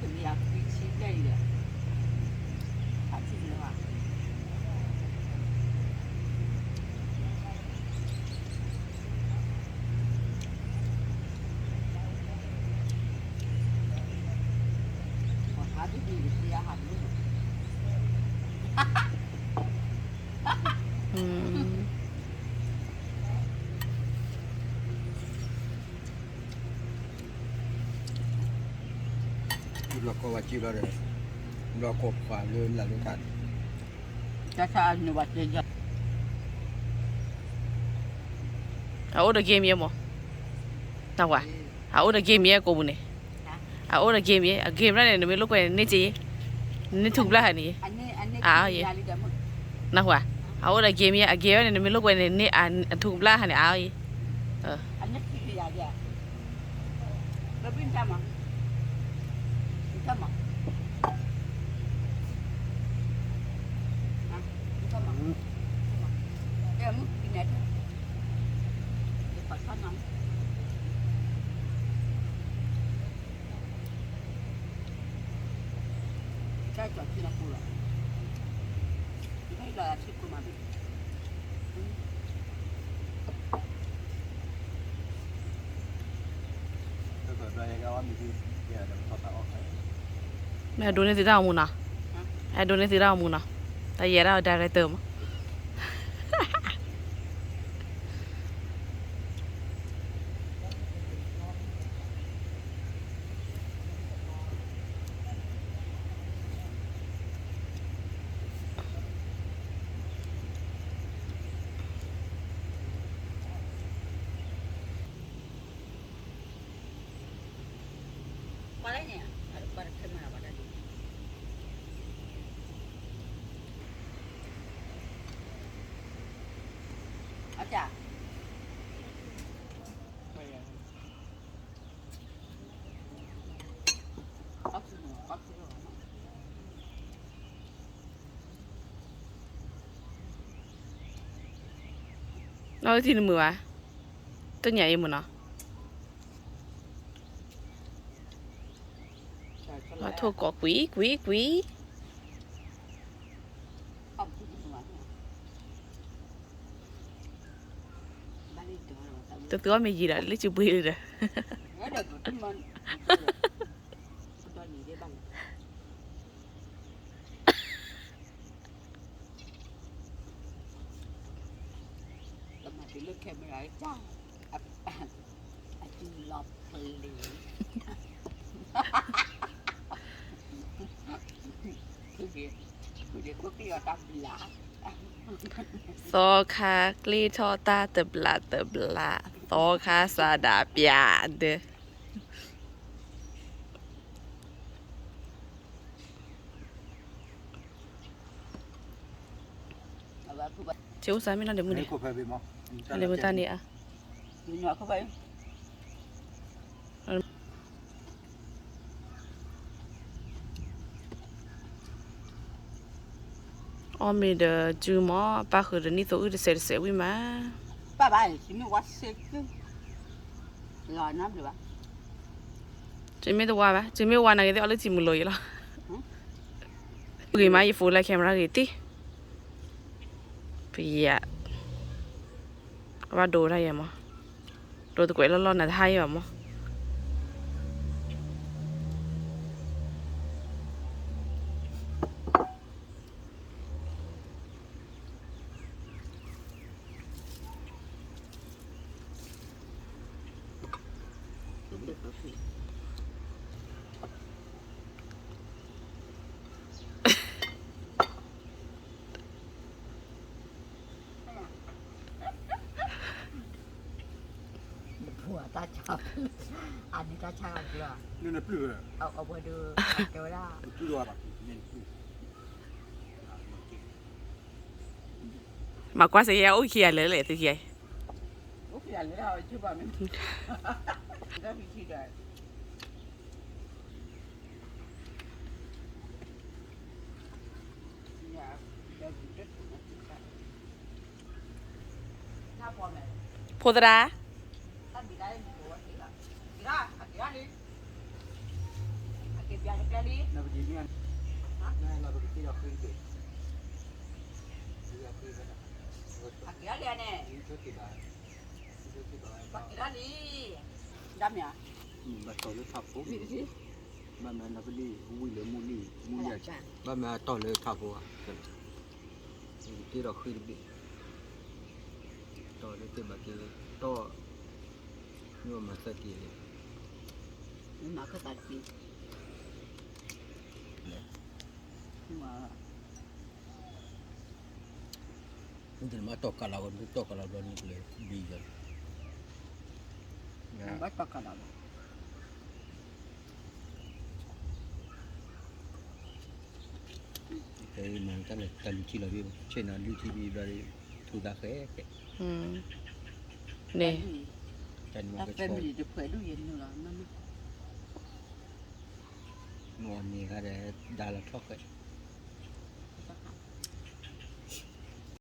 ဘျီကီၢ်ဝဲက့ဘျီဒီး ဘျီကီၢ်ဖးလၢလၢ်လၢခါန့ၣ် တၢ်ဆါအနုာ်ဘၣ်တဲယၤ အအိၣ်ဒီး game ယဲမး နဝၤ အအိၣ်ဒီး game ယဲကိးပူၤန့ၣ် အအိၣ်ဒီး game ယဲ အ game ရၣ်န့ၣ် နမ့ၢ်လိာ်ကွဲန့ၣ် န့ၢ်က့ယဲ နထူးဘျါဟးန့ၣ်ယဲ အါယဲ နဝၤ အအိၣ်ဒီး game ယဲ အ game ရၣ်န့ၣ် နမ့ၢ်လိာ်ကွဲန့ၣ် န့ၢ်အထူးဘျါဟးန့ၣ် အါယဲ မ့ၢ်အဒိန့ၢ်သုတၢ်အီမူနီၤ, အဒိန့ၢ်သုတၢ်အီမူနီၤ, တၢ်ယဲဒၣ် director မး နီၢ်ထံၣ်နမုာ်ဘၣ်, တညၣ်အံၤမုာ်နီၤ, ထိၣ်ကိးကွံာ်ကွံာ်ကွံာ်, တသုအီၣ်မ့ၢ်ယံာ်ဒီး လၢစုပှ့ၤလံဒီး လၢ camera အစုလီၤပျံၤ သီခါကျ့ထီၣ်တၢ်တဘျးတဘျး, သီခါစးဒးပၠးဒၢး ကအိၣ်စးမ့ၢ်နီၢ်ဒဲးမုၢ်ဒဲး, လၢမုၢ်တၢ်န့ၣ်ဧါ, အီၣ်မ့ၤဒီးစုမီၤ ပၢ်ဃုာ်ဒီးနံၣ်သိအုၣ်တစဲးတစဲးဝံၣ်မး, ပၢ်ဘၣ်စုမ့ၢ်ဝါစ့ၢ်ကီး စုမ့ၢ်တဝါဘၣ်, စုမ့ၢ်ဝါနာ်က့ၤသ့ၣ်အီၤလၢစံမုၢ်လိၤယံၤလီၤ, ဂ့ၤမး ယ phone လၢ camera ဂ့ၤတံၢ်, ပယၤ အဘၣ်ဒိတၢ်ယဲမး, ဒိတကွဲးလီၢ်လီၢ်နၤတဟါယဲဘၣ်မး. မၤကွၢ်စ့ယဲ အိၣ်ခံဂၤလၢာ်လဲၣ် သုခံဂၤအံၤ, ဖိသရၣ်, ပျဲၢ်တကျဲလံ, နပက့ၤန့ၣ်, နလီၤပက့ၤတ့ဒီးဃ့တဘ့ၣ်, အက့ၤလံန့ၣ်, ပက့ၤလံ, ဒၣ်မ့ၢ်ဧါ, ဘၣ်တီၢ်လၢထးဖိ, ဘၣ်မ့ၢ်နပလံၢ်ဝံၤလၢမူလံၢ်, မူလံၢ်, ဘၣ်မ့ၢ်တီၢ်လၢထးဖိဧါ, က့ၤတ့ဒီးဃ့တဘ့ၣ်, တီၢ်လၢသ့ၣ်ဘၣ်က့ၤ, တီၢ်, မ့ၢ်မၤသၢက့ၤ, မၤခၢၣ်သးတက့ၢ်, မ့ၢ် နမ့ၢ်တီၢ်ကးလီၤဝဲ နမ့ၢ်တီၢ်ကးလီၤဘျီန့ၣ် ကလဲၤဘံယီၤ, ဘၣ်တီၢ်ကးလီၤဘၣ်, မၤတၢ်လဲၤတၢ်လုၢ်ထံလီၤဘံ, ဆ့ၣ်နီၤလုၢ်ထံဘံဘျီဒီး, ထူသးဃဲဃဲ, န့ၣ်, တၢ်ဖဲမလံၤတဖှဲးဒူၣ်ယဲနုာ်လီၤ, မ့ၢ်အီၤန့ၣ်ဂၤဒီး, ဒါလီၤထီၣ်ဃဲ